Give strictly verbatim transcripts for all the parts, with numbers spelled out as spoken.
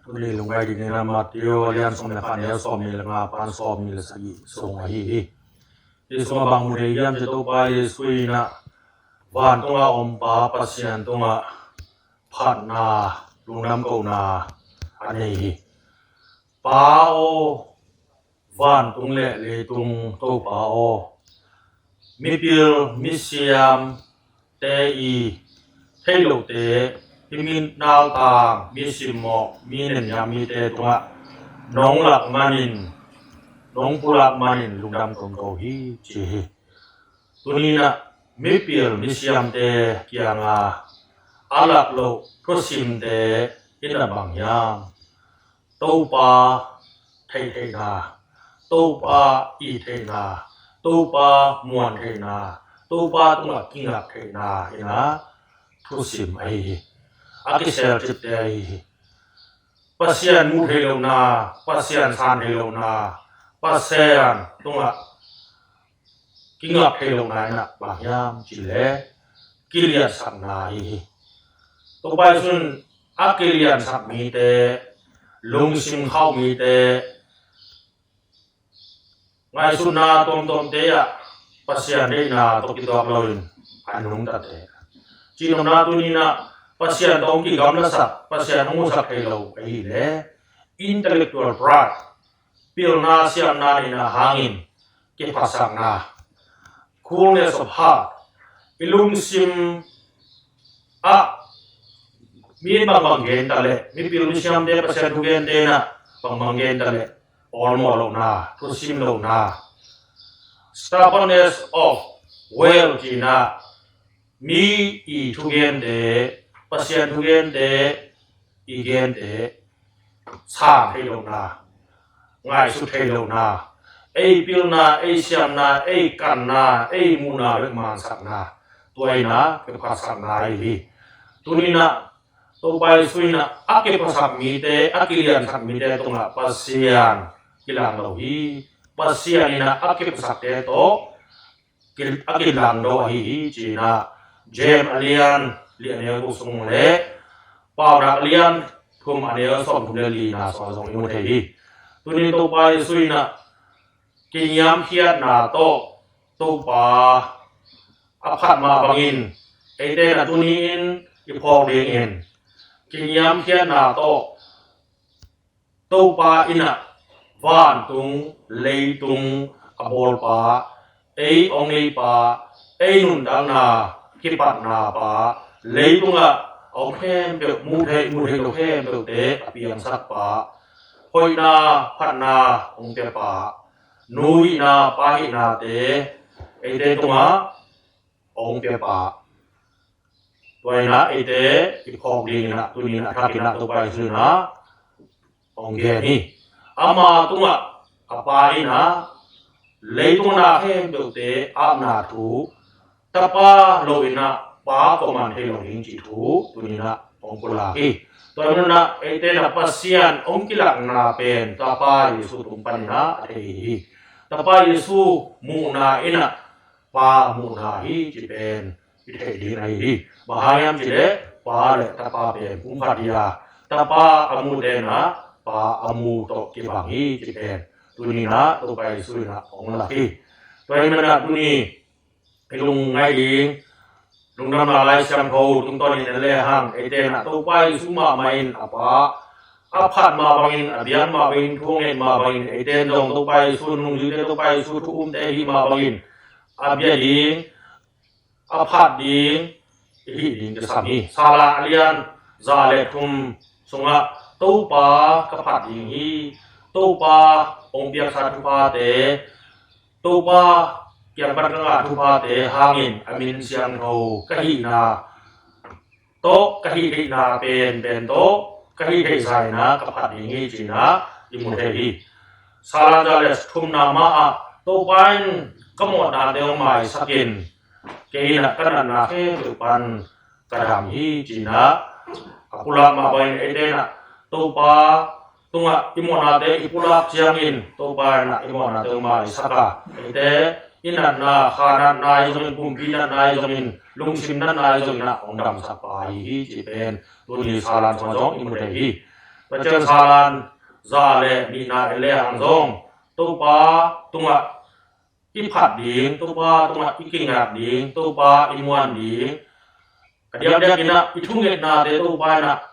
Tuni lungngai dingin ah Matthew a lian sawm le khat, a neu sawmnih le nga pan sawmnih le sagih sung ahi hi. Hih sungah bang mu thei hiam cih leh Topa Jesuh in ah vantung a om Pa Pasian tungah phatna, lungdam kohna a nei hi. Pa aw, vantung le leitung Topa aw, mipil misiamte i theih lote, hih mi naltang, mi simmawh, mi nenhiam mite tungah nong lak manin, nong pulak manin lungdam kong ko hi, ci hi. Tuni in ah mipil misiamte kiangah a lak loh thusimte in ah bang hiam? Topa theihtheihna, Topa it theihna, Topa muan theihna, Topa tungah kingak theihna in ah thusim ahi hi. A kiselcipte ahi hi. Pasian muh theih lohna, Pasian san theih lohna, Pasian tungah kingak theih lohna in ah bang hiam cih leh kiliansakna ahi hi. Topa Jesuh in a kiliansak mite, lungsim khauh mite, ngaihsutna tuamtuamte ah Pasian deihna tawh kituak loin a nungtate. Cihnopna tuni in ah Pasian tawh hong kigamlasak, Pasian hong musak thei lo ahih leh intellectual pride, pilna siamna neihna hangin kiphatsakna, coolness of heart, i lungsim ah mi bangbang gen ta leh, mipil misiamte, Pasian thugente in ah bangbang gen ta leh awlmawh lohna, thusim lohna, stubbornness of will, ci in ah mi i thugente, Pasian thugente i gente sang thei lohna, ngaihsut thei lohna, ei pilna, ei siamna, ei kanna, ei muhna bek mansakna, tua in ah kiphatsakna ahi hi. Tuni in ah Topa Jesuh in ah a kiphasak mite, a kiliansak mite tungah Pasian kilang lo hi. Pasian in ah a kiphasakte tawh ki-, a kilangdo ahi hi, ci in ah James a lian li a neu guk sung le Paunak a lian thum a neu sawmthum le lina sungah zong i mu thei hi. Tuni Topa Jesuh in ah kiniamkhiatna tawh Topa a phat mah bangin eite in ah tuni in i phawk dingin kiniamkhiatna tawh Topa in ah vantung leitung a bawlpa, ei hong neipa, ei nuntakna kipatnapa, leitungah a om khempeuh, muh theih, muh theih loh khempeuhte a piangsakpa, hoihna phatna hong piapa, nu hihna pa hihnate eite tungah hong piapa. Tua in ah eite i phawk dingin ah tuni in ah a thak in ah Topa Jesuh in ah hong gen hi. Ama tungah a Pa in ah leitung a na khempeuhte apna thu, Tapa lo in ah Pa kuamah thei lo ding cih thu tuni in ah hong pulak hi. Tua in ah eite in ah Pasian hong kilakna pen Tapa Jesuh tung panin ah a thei hi. Tapa Jesuh muhna in ah Pa muhna hi cih pen i theih ding ahi hi. Bang hang hiam cih leh Pa le Tapa pen pum khat hi a, Tapa a mute in ah Pa a mu tawh kibang hi cih pen tuni in ah Topa Jesuh in ah hong lak hi. Tua ahih manin ah tuni i lungngaih ding, lungdamna Lai Siangtho tungtawnin en lehang eite in ah Topa Jesuh mahmah in a Pa a phat mah bangin, a biak mah bangin, thu a nget mah bangin, eite in zong Topa Jesuh nungzuite, Topa Jesuh thu umte ahih mah bangin a bia ding, a phat ding i hih ding kisam hi. Salam a lian za le thum sungah Topa ka phat ding hi, Topa hong piaksa thuphate, Topa kiang pan ka ngah thuphate hangin a min siangtho ka hihna tawh, ka hih theihna penpen tawh, ka hih theihsa in ah ka phat ding hi ci in ah i mu thei hi. Salam za le thumna mah ah Topa in ka mawhnate hong maisak in, kei in ah ka natna khempeuh pan ka dam hi ci in ah a pulak mah bangin eite in ah Topa tungah i mawhnate i pulak ciangin Topa in ah i mawhnate hong maisak a, eite i natna, kha natna ahi zongin, pumpi natna ahi zongin, lungsim natna ahi zongin ah hong damsakpa ahi hi cih pen tuni salam sungah zong i mu thei hi. Pasian salan za le nihna i lehang zong Topa tungah i phat ding, Topa tungah i kingat ding, Topa i muan ding, a diakdiak in ah i thungetnate Topa in ah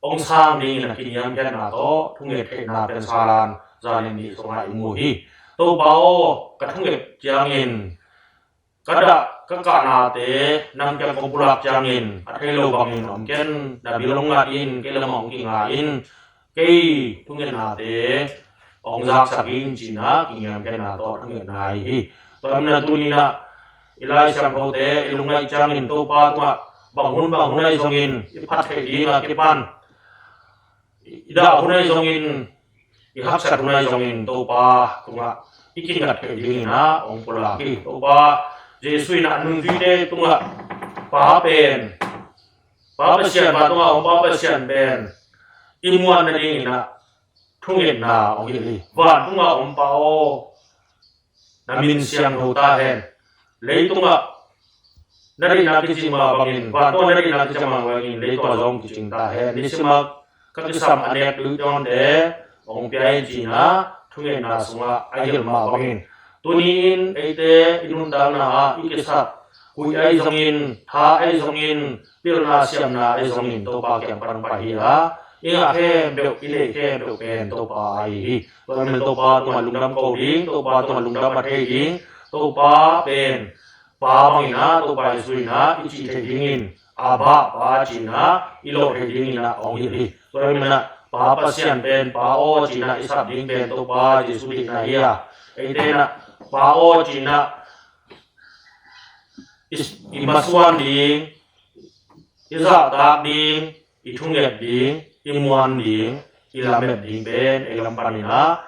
hong sang dingin a kiniamkhiatna tawh thunget theihna pen salan za le nih sungah i mu hi. Topa aw, ka thunget ciangin ka dah ka kahnate nang kiang kong pulak ciangin a thei lo bangin om ken, na bil hong ngat in, kei lamah hong kinga in, kei thungetnate hong zaksak in, ci-in ah kiniamkhiatna tawh thungetna ahi hi. Tua ahih manin ah tuni-in ah i Lai Siangthote i lungngaih ciangin Topa tungah bang hun bang hun ahi zongin i phat theih ding a kipan, i dah hun ahi zongin, i haksat hun ahi zongin Topa tungah i kingat theih dingin ah hong pulak hi. Topa Jesuh in ah a nungzuite tungah Pa pen, Pa Pasian, Pa tungah hong Pa Pasian pen i muan nadingin ah thungetna hong hilh hi. Van tungah om Pa aw, na min siangtho ta hen. Leitungah na deihna kicing mah bangin, van tungah na deihna kicing mah bangin, leitungah zong kicing ta hen. Nisim a ka kisam a nek duh dawnte hong pia in, ci-in ah thungetna sungah a hilh mah bangin, tuni-in eite i nuntakna ah i kisap huih ahi zongin, tha ahi zongin, pilna siamna ahi zongin Topa kiang pan pai hi a, i ngah khempeuh, i neih khempeuh pen Topa ahi hi. Tua ahih manin Topa tungah lungdam ko ding, Topa tungah lungdam a thei ding, Topa pen Pa bangin ah, Topa Jesuh in ah i cih theih dingin, Abba, Pa, ci-in ah i lawh theih dingin ah hong hilh hi. Tua ahih manin ah Pa Pasian pen Pa aw ci-in ah i sap ding pen Topa Jesuh deihna hi a, eite in ah Pa aw ci-in ah i, i masuan ding, i zahtak ding, i thunget ding, i muan ding, i lamet ding pen ei lam panin ah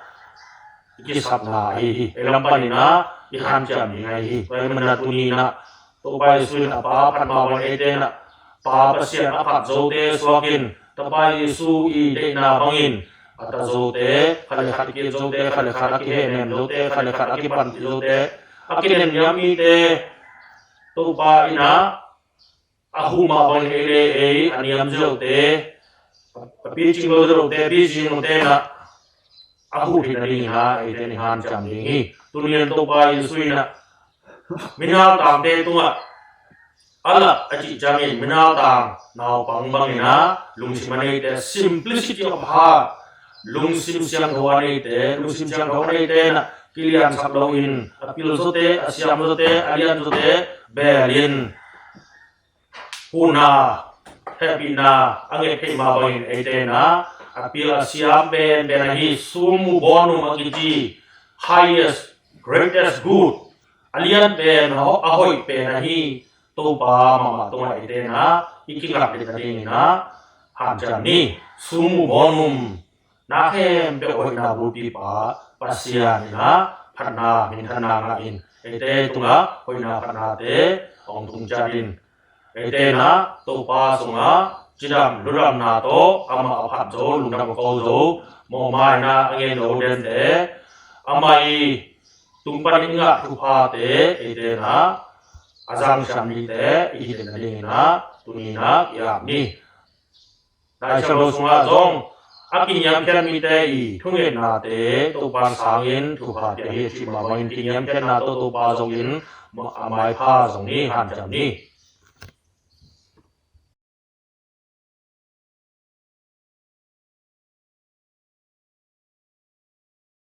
i kisapna ahi hi. Ei lam panin ah i hanciam ding ahi hi. Tua ahih manin ah tuni-in ah Topa Jesuh in a Pa a phat mah bangin eite in ah Pa Pasian a phat zote suakin, Topa Jesuh i deihna bangin a ta zote, khat le khat a ki-et zote, khat le khat a kihehnem zote, khat le khat a kipanpih zote, a kinenniam mite, Topa in ah a huh mah bangin ei le ei a niam zote, a picing lo zote, picing lote in ah a huh theih nadingin ah eite in i hanciam ding hi. Tuni-in Topa Jesuh in ah minaltangte tungah a lak a cih ciangin minaltang naupang bangin ah lungsim a neite, simplicity of heart, lungsim siangtho a neite, lungsim siangtho a neite in ah kiliansak loin a pil zote, a siam zote, a lian zote belin huhna, hehpihna a nget theih mah bangin eite in ah a pil a siam penpen ahi sum mu bawn um a kici highest, greatest good, a lian pen, a ho-, a hoih pen ahi Topa mahmah tungah eite in ah i kingak nadingin ah hanciam ni. Sum mu bawn um na khempeuh hoihna bulpipa Pasian in ah phatna, minthanna ngah in, eite tungah hoihna phatnate hong tung ciat in. Eite in ah Topa sungah cidam ludamna tawh amah a phat zo, lungdam a ko zo, mawhmaina a ngen lo dente, amah i tung panin i ngah thuphate eite in ah a zangsiam mite i hi nadingin ah tuni-in ah i ap ni. Lai Siangtho sungah zong a kiniamkhiat mite i thungetnate Topa in sangin thupha pia hi a cih mah bangin kiniamkhiatna tawh Topa zongin a maipha zong ni, hanciam ni.